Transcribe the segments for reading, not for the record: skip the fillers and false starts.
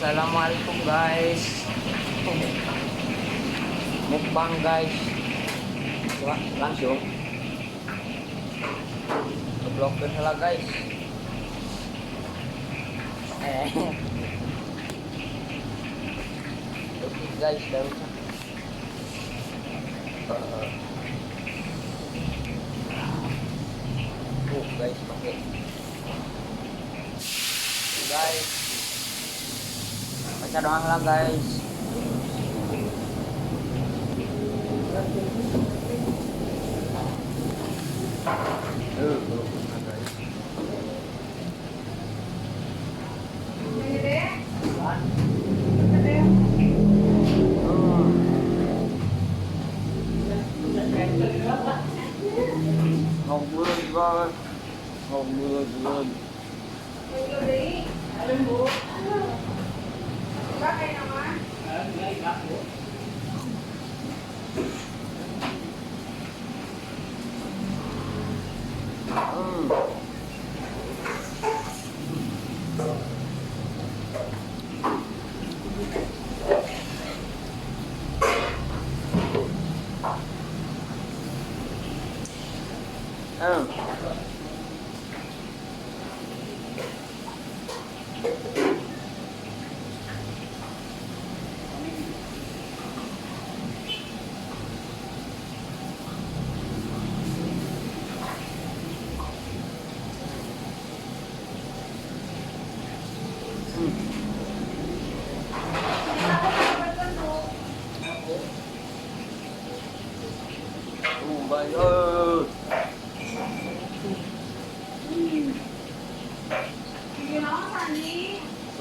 Assalamualaikum, guys. Mukbang, guys. Coba langsung. Ngeblokkeun heula, guys. Eh. Oke, guys, daunnya. Guys, pakai. Guys. Baca doang lah, guys. Guys. Ngobrol, guys. Ngobrol, ngobrol.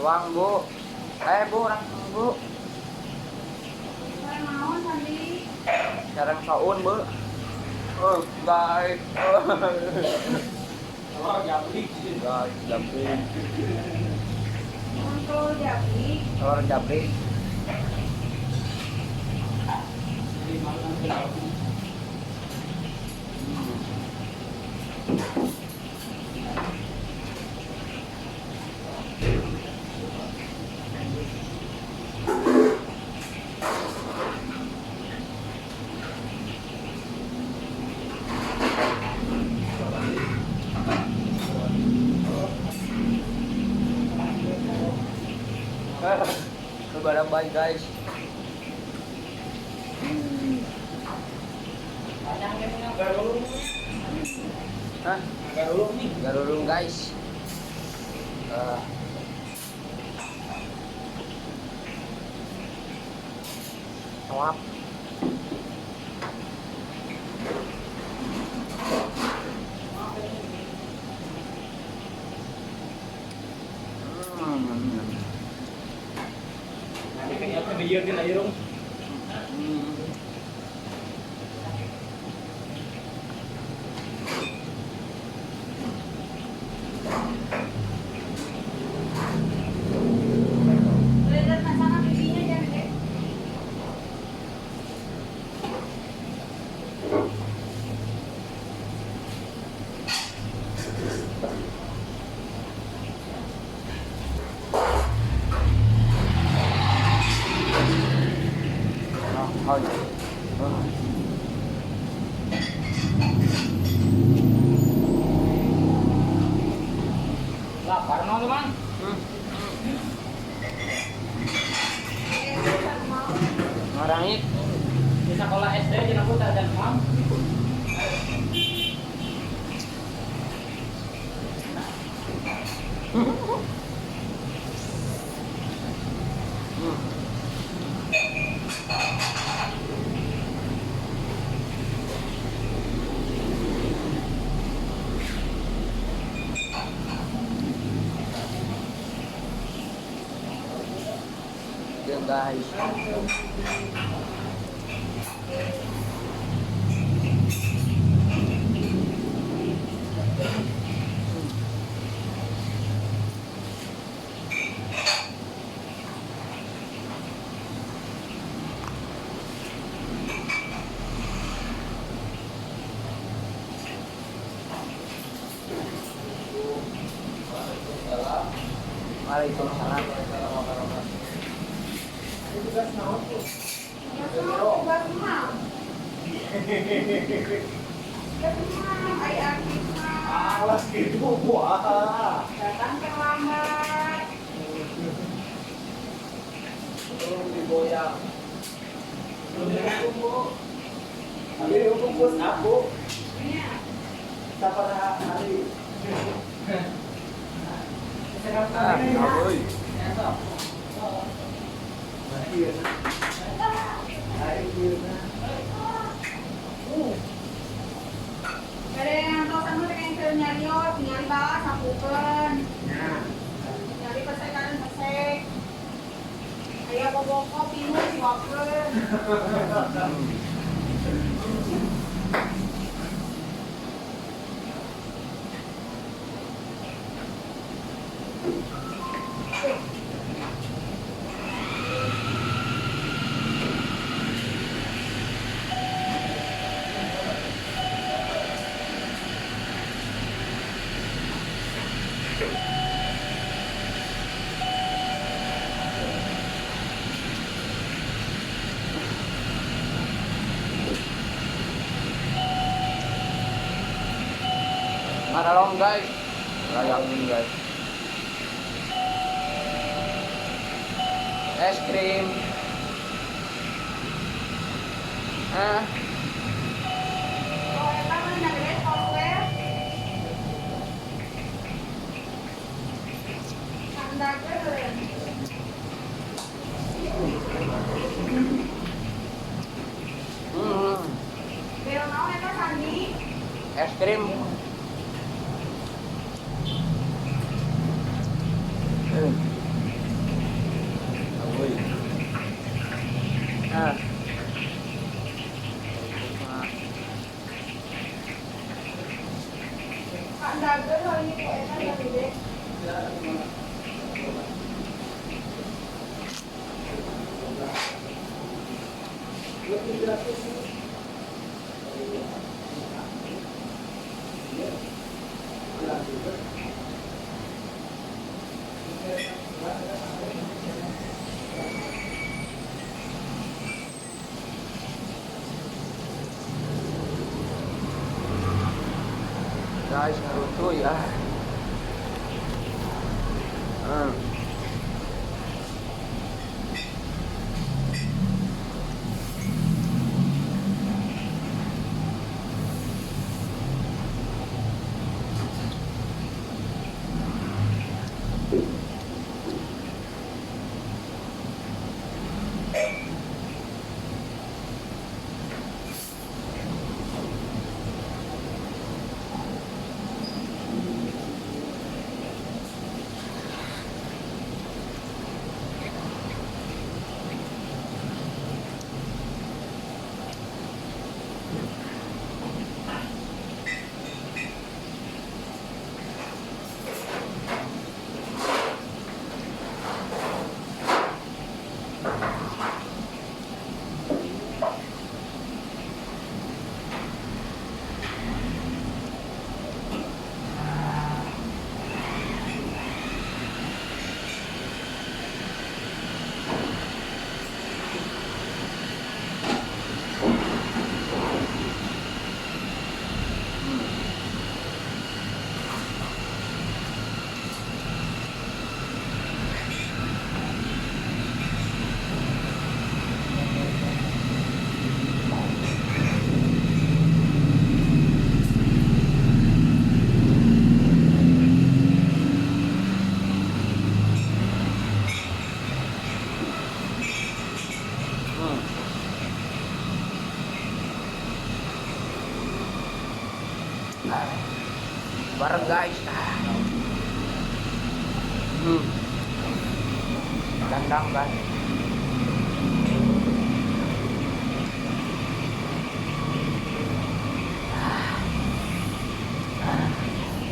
Tuang, Bu. Bu, orang Bu. Sekarang saun, Bu. Oh, guys. Telur jabrik. Guys, jabrik. Telur jabrik. Telur jabrik. Bye guys. Hah? Garulung nih. Garulung, guys. Maaf. Lapar no, teman? Ngorangit. Di sekolah SD jeung aku tak ada mam. Guys. Waalaikumsalam. Tugas naon tuh? Tugas mah. Tugas mah, ai aktif mah. Alas gitu, wah. Datang terlambat. Belum digoyang. Belum dihukum, Bu. Abi dihukum push up, Bu. Iya. Sabaraha hari. Ah, aboy. Iya. Ayo, Ada yang tosan mah teh keur nyarios, nyari balas sapukeun. Nyari pesek pesek. Aya boboko pilu siwakeun. Maralong guys, layangin guys. Es krim. Ah, Oh, eta mah nyari software. Sandageun. Bel naon eta Sandi? Es krim. Aboy. Ah. Sandageun hari ini kok eta gede. Guys, ngarutuy ah. Bareng guys. Dandang guys.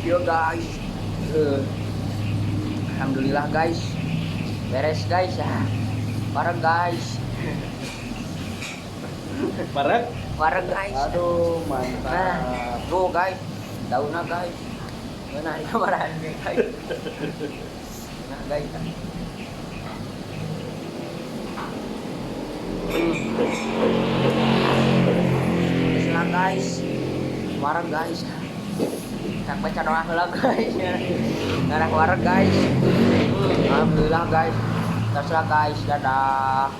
Yo guys. Alhamdulillah guys. Beres guys. Bareng guys. Bareng? Bareng guys. Aduh, mantap. Nah, tuh guys. Daunnya guys. Nah, ini kemarin guys. Nah, guys. guys. Wareg, guys. Tak baca doa heula, guys. Ngarah wareg, guys. Alhamdulillah, guys. Terus lah, guys, dadah.